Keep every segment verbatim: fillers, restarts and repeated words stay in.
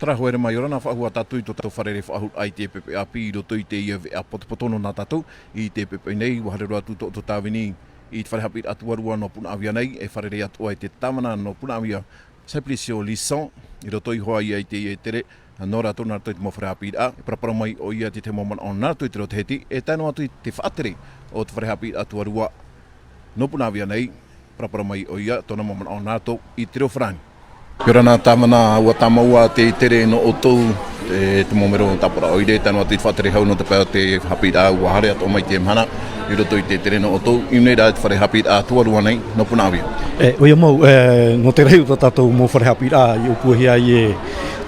Tarahuere mai ora na faʻahou tātou i tō tātou fārerei faʻahou i te pepe ʻāpī i roto i teie veʻa potopoto nō nā tātou i te pepe nei, ʻua haere roa atu tō tāvini i te fare haʻapiʻiraʻa tuarua nō Punaʻauia nei, e fārerei atoʻa i te tāvana nō Punaʻauia, Simplicio Lisson, i roto iho ā ia i teie tere nō rātou, nā roto i te mau fare haʻapiʻiraʻa, e parapara mai ʻoia te tahi mau manaʻo nā roto i te reo Tahiti, e tae noa atu i te faʻatere o te fare haʻapiʻiraʻa tuarua nō Punaʻauia nei, parapara mai ʻoia tōna mau manaʻo nā roto i te reo Farāni. ʻIa ora na tāvana, ʻua tāmau ā te tere nō ʻoutou, e, te mau mero tāpura ʻoire, tae noa atu i te faʻatere hau nō te pae o te haʻapiʻiraʻa, ʻua haere atoʻa mai te mahana i roto i te tere nō ʻoutou, i ʻō nei rā te fare haʻapiʻiraʻa tuarua nei nō Punaʻauia. E, ʻoia mau, e, nō te rahi o tā tātou mau fare haʻapiʻiraʻa, i ʻōpuahia ai e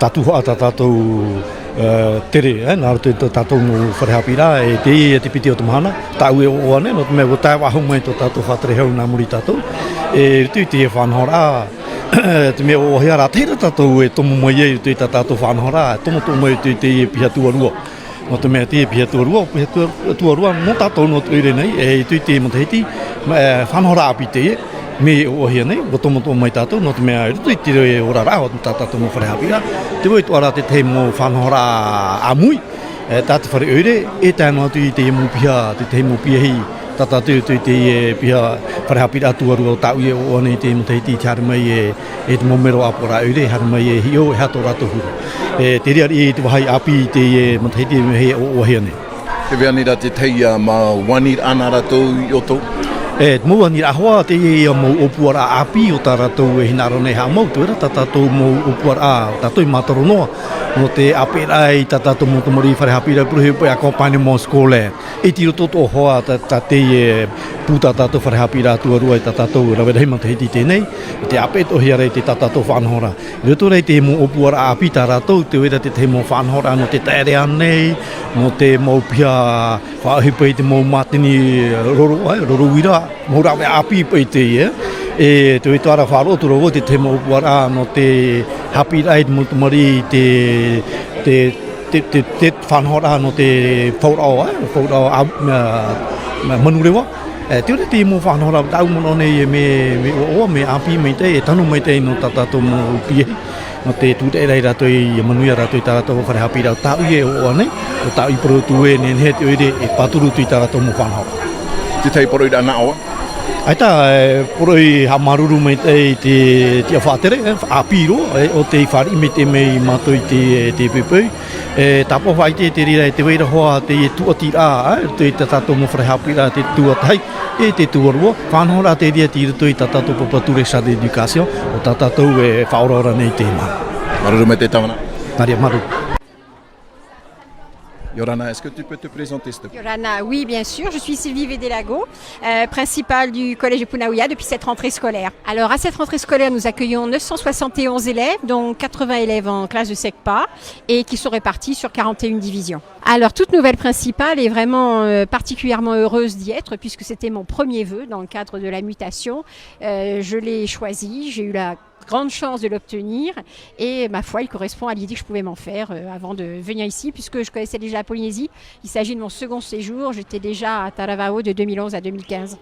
tātou, tā tātou, e, tere, e, nā roto i tā tātou mau fare haʻapiʻiraʻa, e teie te piti o te mahana, tāʻu e ʻoaʻoa nei, nō te mea ʻua tae faʻahou mai tō tātou faʻatere hau nā muri iā tātou, e, i roto i te faʻanahoraʻa, te mea ʻoaʻoahia rā, tei reira tātou e tomo mai ai i roto i tā tātou faʻanahoraʻa, tomotomo mai i roto i teie piha tuarua. Nō te mea teie piha tuarua, piha tua-, tuarua, nō tātou nō te ʻoire nei, e, i roto i te matahiti, ma-, e, faʻanahoraʻa ʻāpī teie, mea ʻoaʻoahia nei, ʻua tomotomo mai tātou, nō te mea i roto i te oraraʻa o tā tātou mau fare haʻapiʻiraʻa, tē vai atoʻa ra te tahi mau faʻanahoraʻa ʻāmui, e, tā te fare ʻoire, e tae noa atu i teie mau piha, te tahi mau piahi, tā tātou i roto i teie piha fare haʻapiʻiraʻa tuarua o tāʻu e ʻoaʻoa nei i te matahiti i te haere mai e, e te mau mero ʻāpoʻoraʻa ʻoire, e haere mai e hiʻo, e aha tō rātou huru. E, te reira i te vāhi ʻāpī i teie matahiti e mea e ʻoaʻoahia nei. Tē vai nei rā te tahi, ā, mau aniraʻa nā rātou iā ʻoutou? E, te mau aniraʻa hoʻi, teie ia mau ʻōpuaraʻa ʻāpī o tā rātou e hinaʻaro nei e haʻamau, tē vai ra tā tātou mau ʻōpuaraʻa, tātou e mātaro noa, nō te ʻāpeʻeraʻa i tā tātou mau tamariʻi fare haʻapiʻiraʻa, pour le accompagnement scolaire. E tei roto atoʻa hoʻi tā, tā teie pū tā tātou fare haʻapiʻiraʻa tuarua i tā tātou rave rahi matahiti i teie nei, te ʻāpeʻe atoʻahia ra i te tā tātou faʻanahoraʻa. I roto rā i te mau ʻōpuaraʻa ʻāpī tā rātou, tē vai ra te tahi mau faʻanahoraʻa nō te taʻereʻa nei, nō te mau piha faʻaʻohipa i te mau mātini roro, ā, roro uira, mau rāveʻa ʻāpī paʻi teie, e, tē vai atoʻa ra faʻaroʻo atu ra vau i te tahi mau ʻōpuaraʻa nō te haʻapiʻiraʻa i te mau tamariʻi, te, te, te, te, te faʻanahoraʻa nō te fauraʻo, ā, fauraʻo, ā, mea, mea manureva. E, tē vai ra te mau faʻanahoraʻa tāʻu e manaʻo nei e mea, mea ʻoaʻoa, mea ʻāpī maitaʻi, e tano maitaʻi nō tā tātou mau piahi. Nō te tūreʻareʻa ia rātou, ʻia manuia rātou i tā rātou fare haʻapiʻiraʻa, tāʻu e ʻoaʻoa nei, ʻo tāʻu i parau atu ē, nehenehe te ʻoire e pāturu atu i tā rātou mau faʻanahoraʻa. Te tahi poroʻi rā nā ʻō ā? ʻAita, e, poroʻi haʻamāuruuru maitaʻi i te, te faʻatere, e, ʻāpī roa, e, ʻo tei fāriʻi maitaʻi mai mātou i te, e, te poʻipoʻi. E, tāpaʻo faʻaʻite te reira, e tē vai ra hoʻi te, e, tūʻatiraʻa, e, i tā tātou mau fare haʻapiʻiraʻa, te tuatahi, e te tuarua, faʻanahoraʻa te reira tei roto i tā tātou papa Ture Chargé d'éducation, ʻo tā tātou e faʻaoraora nei i teie mahana. Māuruuru maitaʻi tāvana. Nā reira, māuruuru. Yorana, est-ce que tu peux te présenter, s'il te plaît ? Yorana, oui, bien sûr. Je suis Sylvie Vedelago, euh, principale du collège de Punaʻauia depuis cette rentrée scolaire. Alors, à cette rentrée scolaire, nous accueillons neuf cent soixante et onze élèves, dont quatre-vingts élèves en classe de SECPA, et qui sont répartis sur quarante et une divisions. Alors, toute nouvelle principale est vraiment, euh, particulièrement heureuse d'y être, puisque c'était mon premier vœu dans le cadre de la mutation. Euh, je l'ai choisi, j'ai eu la grande chance de l'obtenir, et ma foi, il correspond à l'idée que je pouvais m'en faire, euh, avant de venir ici, puisque je connaissais déjà la Polynésie. Il s'agit de mon second séjour, j'étais déjà à Taravao de deux mille onze à deux mille quinze.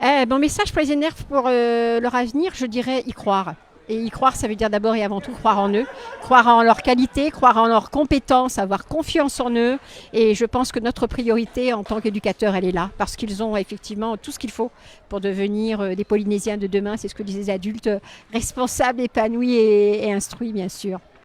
Euh, mon message pour les élèves, pour, euh, leur avenir, je dirais y croire. Et y croire, ça veut dire d'abord et avant tout croire en eux, croire en leurs qualités, croire en leurs compétences, avoir confiance en eux. Et je pense que notre priorité en tant qu'éducateur, elle est là, parce qu'ils ont effectivement tout ce qu'il faut pour devenir, euh, des Polynésiens de demain. C'est ce que disent les adultes, euh, responsables, épanouis et, et instruits, bien sûr.